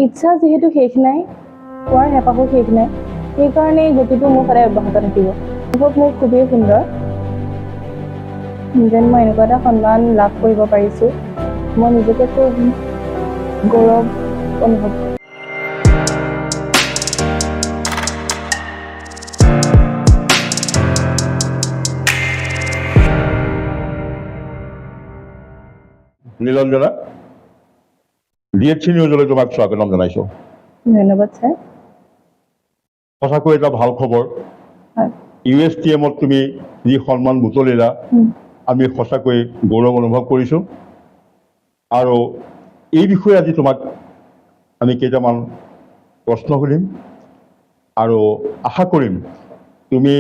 ইচ্ছা যিহেতু শেষ নাই, পোৱাৰ হেঁপাহো শেষ নাই, সেইকাৰণে এই গতিটো মোৰ সদায় অব্যাহত থাকিব। অনুভৱ মোৰ খুবেই সুন্দৰ, যেন মই এনেকুৱা এটা সন্মান লাভ কৰিব পাৰিছোঁ। মই নিজকে খুব গৌৰৱ অনুভৱ কৰোঁ। নীলঞ্জনা, ডি এইচ চি নিউজলৈ তোমাক স্বাগতম জনাইছোঁ। ধন্যবাদ ছাৰ। সঁচাকৈ এটা ভাল খবৰ। হয়। ইউ এছ টি এমত তুমি যি সন্মান বুটলিলা, আমি সঁচাকৈ গৌৰৱ অনুভৱ কৰিছোঁ আৰু এই বিষয়ে আজি তোমাক আমি কেইটামান প্ৰশ্ন সুধিম আৰু আশা কৰিম তুমি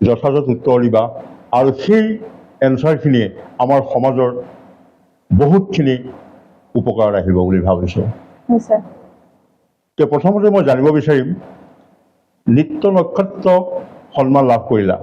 যথাযথ উত্তৰ দিবা আৰু সেই এনচাৰখিনিয়ে আমাৰ সমাজৰ বহুতখিনি উপকাৰ আহিব বুলি ভাবিছোঁ। হয় ছাৰ। এতিয়া প্ৰথমতে মই জানিব বিচাৰিম, নৃত্য নক্ষত্ৰ সন্মান লাভ কৰিলা,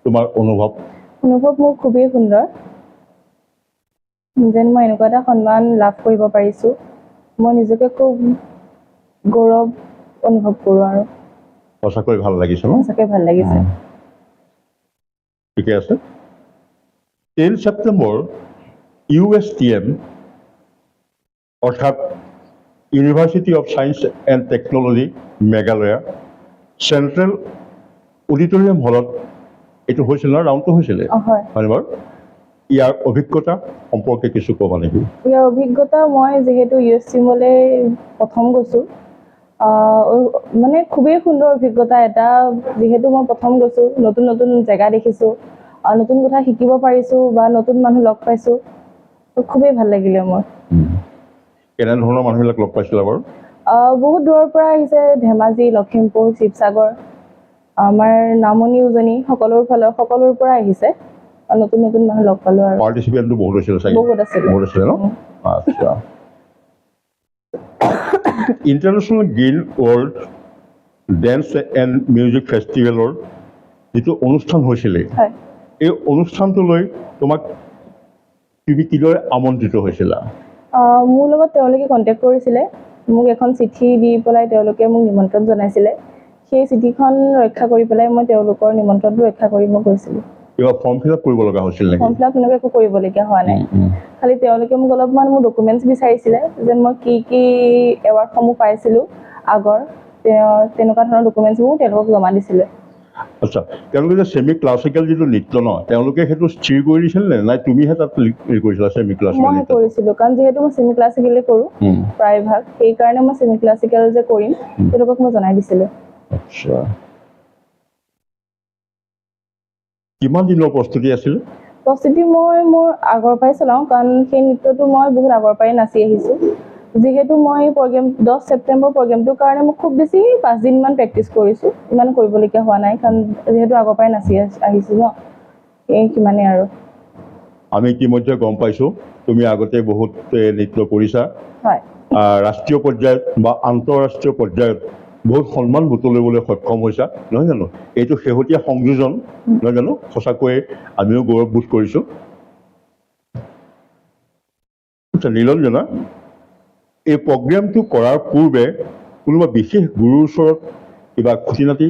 তোমাৰ অনুভৱ? অনুভৱ মোৰ খুবেই সুন্দৰ, যেন মই এনেকুৱা এটা সন্মান লাভ কৰিব পাৰিছোঁ। মই নিজকে খুব গৌৰৱ অনুভৱ কৰোঁ আৰু সঁচাকৈ ভাল লাগিছে ন? সঁচাকৈ ভাল লাগিছে। ঠিকে আছে। 10 September U S T M, অৰ্থাৎ University of Science and Technology Meghalaya central auditorium হলত এইটো হৈছিল ন? ৰাউণ্ডটো হৈছিলে? অঁ, হয়। হয়নে বাৰু? ইয়াৰ অভিজ্ঞতা সম্পৰ্কে কিছু ক'বা নেকি? ইয়াৰ অভিজ্ঞতা, মই যিহেতু ইউ এছ টিমলৈ প্ৰথম গৈছোঁ, মানে খুবেই সুন্দৰ অভিজ্ঞতা এটা। যিহেতু মই প্ৰথম গৈছোঁ, নতুন নতুন জেগা দেখিছোঁ, নতুন কথা শিকিব পাৰিছোঁ বা নতুন মানুহ লগ পাইছোঁ, ত' খুবেই ভাল লাগিলে মোৰ। কেনেধৰণৰ মানুহবিলাক লগ পাইছিলা বাৰু? বহুত দূৰৰ পৰা আহিছে, ধেমাজি, লখিমপুৰ, শিৱসাগৰ, আমাৰ নামনি উজনি সকলোৰ ফালৰ সকলোৰ পৰা আহিছে। নতুন নতুন মানুহ লগ পালোঁ আৰু পাৰ্টিচিপেণ্টটো বহুত হৈছিলে চাগে? বহুত আছিলে। বহুত আছিলে ন? আচ্ছা, International Green World Dance and Music ফেষ্টিভেলৰ যিটো অনুষ্ঠান হৈছিলে, এই অনুষ্ঠানটোলৈ তোমাক তুমি কিদৰে আমন্ত্ৰিত হৈছিলা? মোৰ লগত তেওঁলোকে কণ্টেক্ট কৰিছিলে। মোক এখন চিঠি দি পেলাই তেওঁলোকে মোক নিমন্ত্ৰণ জনাইছিলে। সেই চিঠিখন ৰক্ষা কৰি পেলাই, মই তেওঁলোকৰ নিমন্ত্ৰণটো ৰক্ষা কৰি মই গৈছিলোঁ। কিবা ফৰ্ম ফিল আপ কৰিব লগা হৈছিল নেকি? ফৰ্ম ফিল আপ তেনেকুৱা একো কৰিবলগীয়া হোৱা নাই। খালি তেওঁলোকে মোক অলপমান মোৰ ডকুমেণ্টছ বিচাৰিছিলে, যেন মই কি কি এৱাৰ্ডসমূহ পাইছিলোঁ আগৰ, তেনেকুৱা ধৰণৰ ডকুমেণ্টছবোৰ তেওঁলোকক জমা দিছিলে। আচ্ছা, তেওঁলোকে যে ছেমি ক্লাছিকেল যিটো নৃত্য ন, তেওঁলোকে সেইটো স্থিৰ কৰি দিছিল নে নাই, তুমিহে তাত হেৰি কৰিছিলা ছেমি ক্লাছিকেল? মইহে কৰিছিলোঁ, কাৰণ যিহেতু মই ছেমি ক্লাছিকেলে কৰোঁ প্ৰায়ভাগ, সেইকাৰণে মই ছেমি ক্লাছিকেল যে কৰিম, তেওঁলোকক মই জনাই দিছিলোঁ। আচ্ছা, কিমান দিনৰ প্ৰস্তুতি আছিল? প্ৰস্তুতি মই মোৰ আগৰ পৰাই চলাওঁ, কাৰণ সেই নৃত্যটো মই বহুত আগৰ পৰাই নাচি আহিছোঁ। যিহেতু মই প্ৰগ্ৰেম 10 ছেপ্টেম্বৰ প্ৰগ্ৰেমটোৰ কাৰণে মই খুব বেছি 5 দিনমান প্ৰেক্টিচ কৰিছোঁ। ইমান কৰিবলগীয়া হোৱা নাই, কাৰণ যিহেতু আগৰ পৰাই নাচি আহিছোঁ ন, এই সিমানেই আৰু। আমি ইতিমধ্যে গম পাইছোঁ তুমি আগতে বহুত নৃত্য কৰিছা। হয়। ৰাষ্ট্ৰীয় পৰ্যায়ত বা আন্তঃৰাষ্ট্ৰীয় পৰ্যায়ত বহুত সন্মান বুটলিবলৈ সক্ষম হৈছা, নহয় জানো? এইটো শেহতীয়া সংযোজন, নহয় জানো? সঁচাকৈয়ে আমিও গৌৰৱবোধ কৰিছোঁ। আচ্ছা নীলঞ্জনা, এই প্ৰগ্ৰেমটো কৰাৰ পূৰ্বে কোনোবা বিশেষ গুৰুৰ ওচৰত কিবা খুটি নাটি?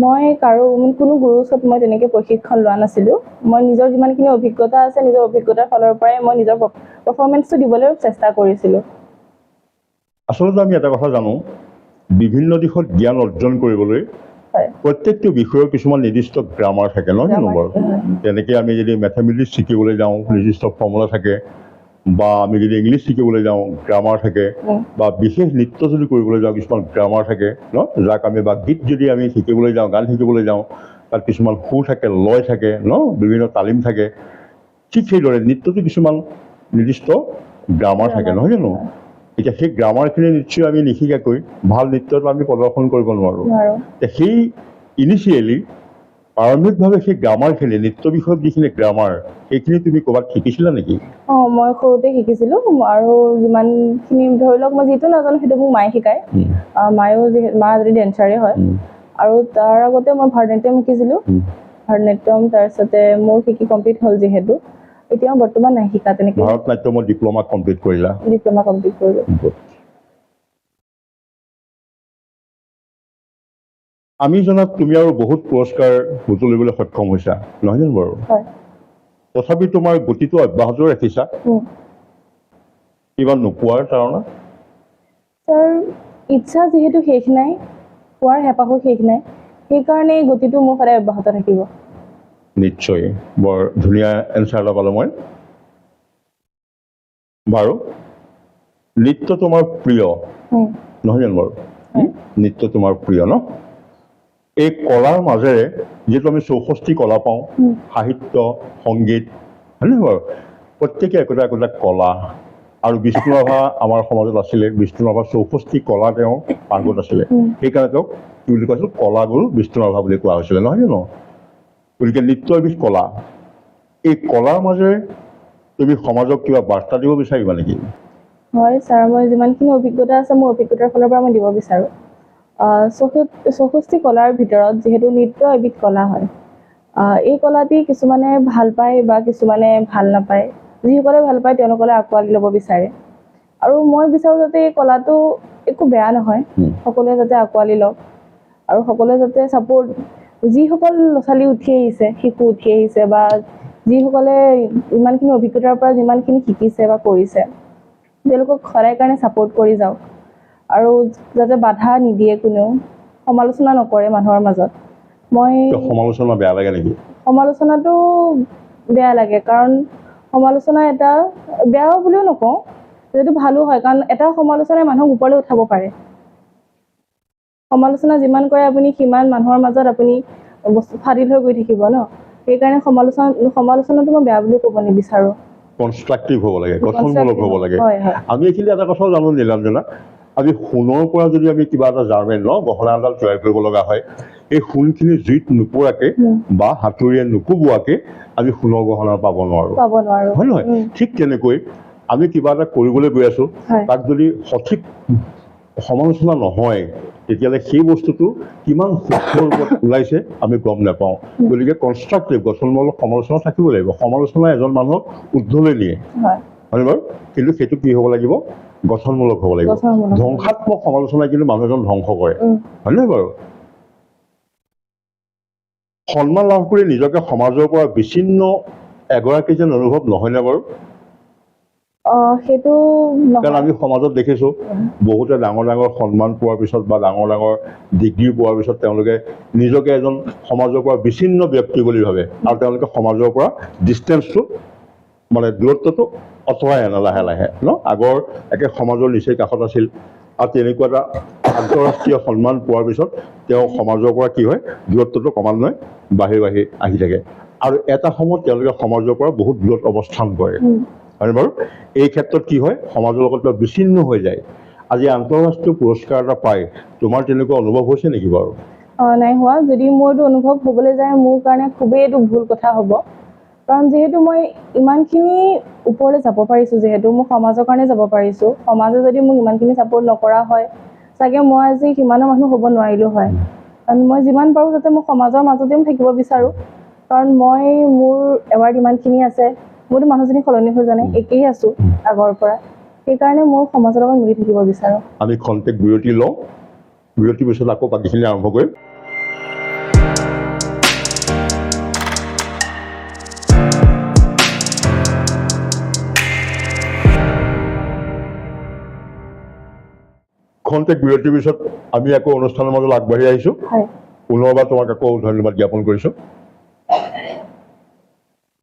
মই কাৰো মানে কোনো গুৰুৰ ওচৰত মই তেনেকৈ প্ৰশিক্ষণ লোৱা নাছিলোঁ। মই নিজৰ যিমানখিনি অভিজ্ঞতা আছে, নিজৰ অভিজ্ঞতাৰ ফালৰ পৰাই মই নিজৰ পাৰফৰ্মেঞ্চটো দিবলৈ চেষ্টা কৰিছিলোঁ। আচলতে আমি এটা কথা জানো, বিভিন্ন দিশত জ্ঞান অৰ্জন কৰিবলৈ প্ৰত্যেকটো বিষয়ৰ কিছুমান নিৰ্দিষ্ট গ্ৰামাৰ থাকে, নহয় জানো বাৰু? হয়। তেনেকৈ আমি যদি মেথমেটিক্স শিকিবলৈ যাওঁ, নিৰ্দিষ্ট ফৰ্মুলা থাকে, বা আমি যদি ইংলিছ শিকিবলৈ যাওঁ, গ্ৰামাৰ থাকে, বা বিশেষ নৃত্য যদি কৰিবলৈ যাওঁ, কিছুমান গ্ৰামাৰ থাকে ন, যাক আমি বা গীত যদি আমি শিকিবলৈ যাওঁ, গান শিকিবলৈ যাওঁ, তাত কিছুমান সুৰ থাকে, লয় থাকে ন, বিভিন্ন তালিম থাকে। ঠিক সেইদৰে নৃত্যটো কিছুমান নিৰ্দিষ্ট গ্ৰামাৰ থাকে, নহয় জানো? এতিয়া সেই গ্ৰামাৰখিনি নিশ্চয় আমি নিশিকাকৈ ভাল নৃত্যটো আমি প্ৰদৰ্শন কৰিব নোৱাৰোঁ। নোৱাৰোঁ। এতিয়া সেই ইনিচিয়েলি প্ৰাৰম্ভিকভাৱে সেই গ্ৰামাৰখিনি, নৃত্য বিষয়ক যিখিনি গ্ৰামাৰ, সেইখিনি তুমি ক'ৰবাত শিকিছিলা নেকি? অঁ, মই সৰুতে শিকিছিলোঁ আৰু যিমানখিনি ধৰি লওক মই যিটো নাজানো, সেইটো মোক মায়ে শিকায়। মায়েও যিহেতু, মা যদি ডেন্সাৰে হয়। আৰু তাৰ আগতে মই ভাৰতনাট্যম শিকিছিলোঁ। ভাৰতনাট্যম তাৰপিছতে মোৰ শিকি কমপ্লিট হ'ল যিহেতু। এতিয়া বৰ্তমান নাই শিকা তেনেকৈ। ভাৰতনাট্যমত ডিপ্ল'মা কমপ্লিট কৰিলা? ডিপ্ল'মা কমপ্লিট কৰিলোঁ। আমি জনাত তুমি আৰু বহুত পুৰস্কাৰ বুটলিবলৈ সক্ষম হৈছা, নহয় জানো বাৰু? হয়। তথাপি তোমাৰ গতিটো অব্যাহত ৰাখিছা, কিবা নোপোৱাৰ কাৰণে? ছাৰ, ইচ্ছা যিহেতু শেষ নাই, পোৱাৰ হেঁপাহো শেষ নাই, সেইকাৰণে এই গতিটো মোৰ সদায় অব্যাহত থাকিব। নিশ্চয়, বৰ ধুনীয়া এনচাৰ এটা পালোঁ মই। বাৰু, নৃত্য তোমাৰ প্ৰিয়, নহয় জানো বাৰু? হয়। নৃত্য তোমাৰ প্ৰিয় ন? এই কলাৰ মাজেৰে যিহেতু আমি 64 কলা পাওঁ, সাহিত্য, সংগীত, হয়নে বাৰু? প্ৰত্যেকে একোটা একোটা কলা। আৰু বিষ্ণু ৰাভা আমাৰ সমাজত আছিলে, বিষ্ণু ৰাভা 64 কলা তেওঁ পাৰ্গত আছিলে, সেইকাৰণে তেওঁক কি বুলি কোৱা হৈছিল? কলাগুৰু বিষ্ণু ৰাভা বুলি কোৱা হৈছিলে, নহয় জানো? গতিকে নৃত্য এবিধ কলা। এই কলাৰ মাজেৰে তুমি সমাজক কিবা বাৰ্তা দিব বিচাৰিবা নেকি? হয় ছাৰ, মই যিমানখিনি অভিজ্ঞতা আছে মোৰ অভিজ্ঞতাৰ ফালৰ পৰা মই দিব বিচাৰোঁ। 64 কলাৰ ভিতৰত যিহেতু নৃত্য এবিধ কলা হয়, এই কলাটি কিছুমানে ভাল পায় বা কিছুমানে ভাল নাপায়। যিসকলে ভাল পায় তেওঁলোকলে আঁকোৱালি ল'ব বিচাৰে, আৰু মই বিচাৰোঁ যাতে এই কলাটো একো বেয়া নহয়, সকলোৱে যাতে আঁকোৱালি লওক আৰু সকলোৱে যাতে ছাপোৰ্ট, যিসকল ল'ৰা ছোৱালী উঠি আহিছে, শিশু উঠি আহিছে বা যিসকলে ইমানখিনি অভিজ্ঞতাৰ পৰা যিমানখিনি শিকিছে বা কৰিছে, তেওঁলোকক সদায় কাৰণে ছাপোৰ্ট কৰি যাওক আৰু যাতে বাধা নিদিয়ে কোনেও, সমালোচনা নকৰে মানুহৰ মাজত। মই সমালোচনা বেয়া লাগে নেকি? সমালোচনাটো বেয়া লাগে, কাৰণ সমালোচনা এটা বেয়াও বুলিও নকওঁ, যিহেতু ভালো হয়, কাৰণ এটা সমালোচনাই মানুহক ওপৰলৈ উঠাব পাৰে। সমালোচনা যিমান কৰে আপুনি সিমান মানুহৰ মাজত আপুনি বস্তু ফাদিল হৈ গৈ থাকিব ন, সেইকাৰণে সমালোচনাটো মই বেয়া বুলিও ক'ব নিবিচাৰোঁ। কনষ্ট্ৰাক্টিভ হ'ব লাগে, গঠনমূলক হ'ব লাগে। হয় হয়। আমি এইখিনি এটা কথাও জানো নীলাঞ্জনা, আমি সোণৰ পৰা যদি আমি কিবা এটা জাৰ্মেন ন গহনা এডাল তৈয়াৰ কৰিব লগা হয়, এই সোণখিনি জুইত নোপোৰাকে বা হাতুৰীয়ে নোকোবোৱাকে আমি সোণৰ গহনা পাব নোৱাৰোঁ, পাব নোৱাৰোঁ, হয় নহয়? ঠিক তেনেকৈ আমি কিবা এটা কৰিবলৈ গৈ আছোঁ, তাক যদি সঠিক সমালোচনা নহয় তেতিয়াহ'লে সেই বস্তুটো কিমান শুদ্ধ ৰূপত ওলাইছে আমি গম নাপাওঁ। গতিকে কনষ্ট্ৰাক্টিভ, গঠনমূলক সমালোচনা থাকিব লাগিব। সমালোচনা এজন মানুহক ঊৰ্ধলৈ নিয়ে, হয়নে বাৰু? কিন্তু সেইটো কি হ'ব লাগিব? গঠনমূলক হ'ব লাগিব। ধ্বংসাত্মক সমালোচনাই কিন্তু মানুহ এজন ধ্বংস কৰে, হয় নহয় বাৰু? সন্মান লাভ কৰি নিজকে সমাজৰ পৰা বিচ্ছিন্ন এগৰাকী যেন অনুভৱ নহয়নে বাৰু? সেইটো কাৰণ আমি সমাজত দেখিছোঁ বহুতে ডাঙৰ ডাঙৰ সন্মান পোৱাৰ পিছত বা ডাঙৰ ডাঙৰ ডিগ্ৰী পোৱাৰ পিছত তেওঁলোকে নিজকে এজন সমাজৰ পৰা বিচ্ছিন্ন ব্যক্তি বুলি ভাবে আৰু তেওঁলোকে সমাজৰ পৰা ডিষ্টেঞ্চটো মানে দূৰত্বটো আঁতৰাই আনে লাহে লাহে ন। আগৰ একে সমাজৰ নিচেই কাষত আছিল আৰু তেনেকুৱা এটা আন্তঃৰাষ্ট্ৰীয় সন্মান পোৱাৰ পিছত তেওঁ সমাজৰ পৰা কি হয়, দূৰত্বটো ক্ৰমান্বয়ে বাঢ়ি বাঢ়ি আহি থাকে আৰু এটা সময়ত তেওঁলোকে সমাজৰ পৰা বহুত দূৰত অৱস্থান কৰে, হয়নে বাৰু? এই ক্ষেত্ৰত কি হয়, সমাজৰ লগত তেওঁ বিচ্ছিন্ন হৈ যায়। আজি আন্তঃৰাষ্ট্ৰীয় পুৰস্কাৰ এটা পাই তোমাৰ তেনেকুৱা অনুভৱ হৈছে নেকি বাৰু? নাই হোৱা। যদি মোৰ এইটো অনুভৱ হ'বলৈ যায় মোৰ কাৰণে খুবেই এইটো ভুল কথা হ'ব, কাৰণ যিহেতু মই ইমানখিনি ওপৰলৈ যাব পাৰিছোঁ, যিহেতু মোৰ সমাজৰ কাৰণে যাব পাৰিছোঁ, সমাজে যদি মোক ইমানখিনি ছাপোৰ্ট নকৰা হয় চাগে মই আজি সিমানো মানুহ হ'ব নোৱাৰিলোঁ হয়। কাৰণ মই যিমান পাৰোঁ যাতে মই সমাজৰ মাজতে থাকিব বিচাৰোঁ, কাৰণ মই মোৰ এৱাৰ্ড ইমানখিনি আছে, মোৰতো মানুহজনী সলনি হৈ যোৱা নাই, একেই আছোঁ আগৰ পৰা, সেইকাৰণে মই সমাজৰ লগত মিলি থাকিব বিচাৰোঁ। আমি খন্তেক বিৰতি লওঁ, বিৰতিৰ পিছত আকৌ বাকীখিনি আৰম্ভ কৰিম। খন্তেক বিৰতিৰ পিছত আমি আকৌ অনুষ্ঠানৰ মাজত আগবাঢ়ি আহিছোঁ। পুনৰবাৰ তোমাক আকৌ ধন্যবাদ জ্ঞাপন কৰিছোঁ।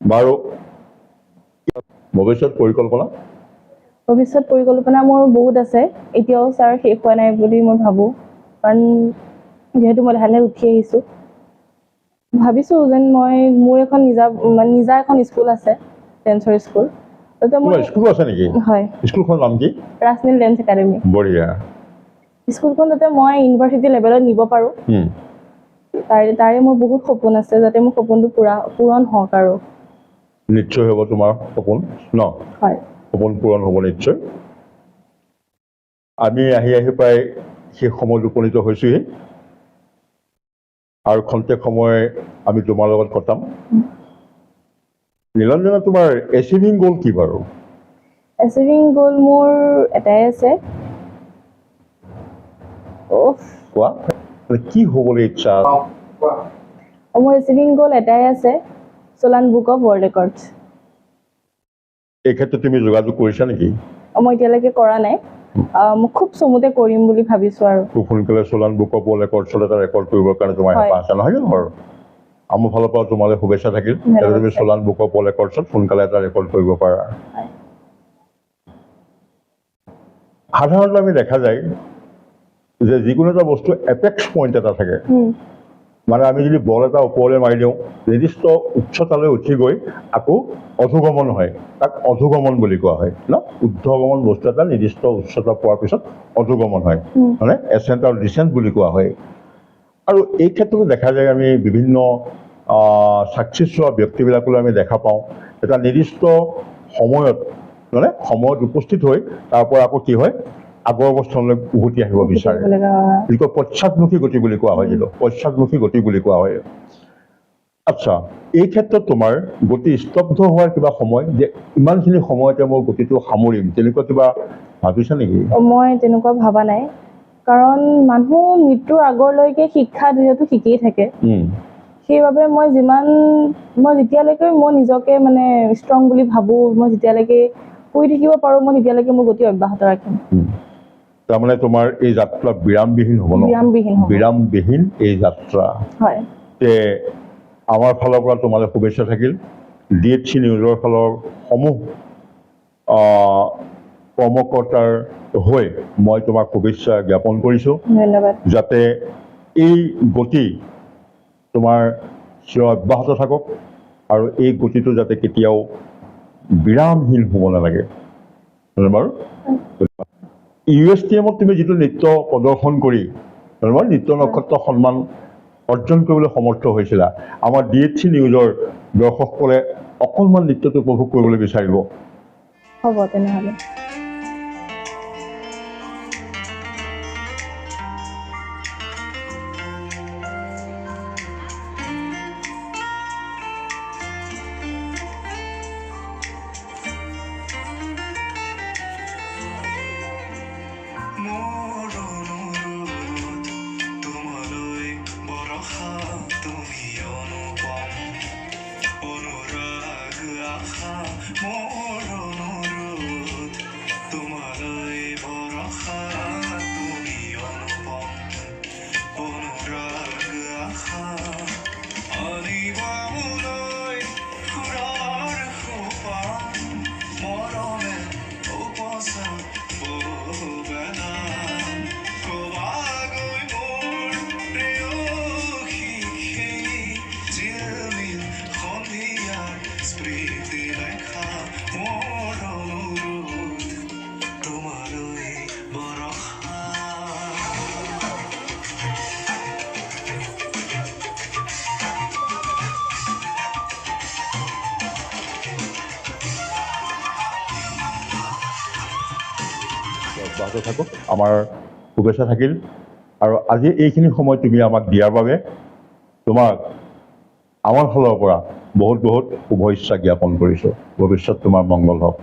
বাৰু, ভৱিষ্যত পৰিকল্পনা? ভৱিষ্যত পৰিকল্পনা মোৰ বহুত আছে, এতিয়াও ছাৰ শেষ হোৱা নাই বুলি মই ভাবোঁ, কাৰণ যিহেতু মই লাহে লাহে উঠি আহিছোঁ। ভাবিছোঁ যেন মই মোৰ এখন নিজা এখন স্কুল আছে, ডেন্সৰ স্কুল। তাতে মই স্কুলো আছে নেকি? হয়। স্কুলখনৰ নাম কি? Rajnil dance academy. বঢ়িয়া। স্কুলখন যাতে মই ইউনিভাৰ্চিটি লেভেলত নিব পাৰোঁ, তাৰে মোৰ বহুত সপোন আছে, যাতে মোৰ সপোনটো পূৰণ হওক। আৰু নিশ্চয় হ'ব তোমাৰ সপোন ন? হয়। সপোন পূৰণ হ'ব নিশ্চয়। আমি আহি আহি প্ৰায় শেষ সময়ত উপনীত হৈছোঁহি আৰু খন্তেক সময় আমি তোমাৰ লগত কটাম। নীলাঞ্জনা, তোমাৰ এচিভিং গ'ল কি বাৰু? এচিভিং গ'ল মোৰ এটাই আছে। অ'ফ। কোৱা, মানে কি হ'বলৈ ইচ্ছা? মোৰ এচিভিং গ'ল এটাই আছে, Solan book of world records. এই ক্ষেত্ৰত তুমি যোগাযোগ কৰিছা নেকি? মই এতিয়ালৈকে কৰা নাই। মই খুব চমুতে কৰিম বুলি ভাবিছোঁ আৰু। খুব সোনকালে চোলান বুক অফ ৱৰ্ল্ড ৰেকৰ্ডছত এটা ৰেকৰ্ড কৰিবৰ কাৰণে তোমাৰ হয়। হেঁপাহ আছে, নহয় জানো বাৰু? আমাৰ ফালৰ পৰা তোমালৈ শুভেচ্ছা থাকিল, যাতে তুমি sir. Golden book of world ৰেকৰ্ডছত সোনকালে এটা ৰেকৰ্ড কৰিব পাৰা। হয়। সাধাৰণতে আমি দেখা যায় যে যিকোনো এটা বস্তু এপেক্স পইণ্ট এটা থাকে। মানে আমি যদি বল এটা ওপৰলৈ মাৰি দিওঁ, নিৰ্দিষ্ট উচ্চতালৈ উঠি গৈ আকৌ অধোগমন হয়, তাক অধোগমন বুলি কোৱা হয় ন? ঊৰ্ধ্বগমন বস্তু এটা নিৰ্দিষ্ট উচ্চতা পোৱাৰ পিছত অধোগমন হয়, মানে এচেণ্ট আৰু ডিচেণ্ট বুলি কোৱা হয়। আৰু এই ক্ষেত্ৰতো দেখা যায়, আমি বিভিন্ন ছাকচেছ হোৱা ব্যক্তিবিলাকলৈ আমি দেখা পাওঁ, এটা নিৰ্দিষ্ট সময়ত, মানে সময়ত উপস্থিত হৈ তাৰ পৰা আকৌ কি হয়, আগৰ অৱস্থানলৈ উভতি আহিব বিচাৰে। উভতি আহিব লগা হয়। যিটো পশ্চাদমুখী গতি বুলি কোৱা হয়, যিটো পশ্চাদমুখী গতি বুলি কোৱা হয়। আচ্ছা, এই ক্ষেত্ৰত তোমাৰ গতি স্তব্ধ হোৱাৰ কিবা সময়, যে ইমানখিনি সময়তে মই গতিটো সামৰিম, তেনেকুৱা কিবা ভাবিছা নেকি? মই তেনেকুৱা ভবা নাই, কাৰণ মানুহ মৃত্যুৰ আগলৈকে শিক্ষা যিহেতু শিকিয়েই থাকে, সেইবাবে মই যেতিয়ালৈকে মই নিজকে মানে ষ্ট্ৰং বুলি ভাবোঁ, মই যেতিয়ালৈকে কৰি থাকিব পাৰোঁ, মই তেতিয়ালৈকে মোৰ গতি অব্যাহত ৰাখিম। তাৰমানে তোমাৰ এই যাত্ৰা বিৰামবিহীন হ'ব ন? বিৰামবিহীন হ'ব। বিৰামবিহীন এই যাত্ৰা। হয়। তে আমাৰ ফালৰ পৰা তোমালৈ শুভেচ্ছা থাকিল। ডি এইচ চি নিউজৰ ফালৰ সমূহ কৰ্মকৰ্তাৰ হৈ মই তোমাক শুভেচ্ছা জ্ঞাপন কৰিছোঁ, ধন্যবাদ। যাতে এই গতি তোমাৰ চিৰ অব্যাহত থাকক আৰু এই গতিটো যাতে কেতিয়াও বিৰামহীন হ'ব নালাগে। হয়নে বাৰু? ইউ এছ টি এমত তুমি যিটো নৃত্য প্ৰদৰ্শন কৰি, হয়নে বাৰু, নৃত্য নক্ষত্ৰ সন্মান অৰ্জন কৰিবলৈ সমৰ্থ হৈছিলা, আমাৰ ডি এইচ চি নিউজৰ দৰ্শকসকলে অকণমান নৃত্যটো উপভোগ কৰিবলৈ বিচাৰিব। হ'ব তেনেহ'লে। মোৰ অনুৰোধ তোমালৈ বৰষা, তুমি অনুপম অনুৰাগ আশা। মোৰ অনুৰোধ তোমালৈ বৰষা, তুমি অনুপম অনুৰাগ আশা। আনিবা মোলৈ সুৰৰ সোপান, মৰমে উপচা বহুবেলা। ক'বাগৈ মোৰ প্ৰেয়সী, সেই জিলমিল সন্ধিয়াৰ স্মৃতি লেখা। মোৰ অনুৰোধ তোমালৈ বৰষা। অব্যাহত থাকক, আমাৰ শুভেচ্ছা থাকিল। আৰু আজি এইখিনি সময় তুমি আমাক দিয়াৰ বাবে তোমাক আমাৰ ফালৰ পৰা বহুত বহুত শুভেচ্ছা জ্ঞাপন কৰিছোঁ। ভৱিষ্যত তোমাৰ মংগল হওক।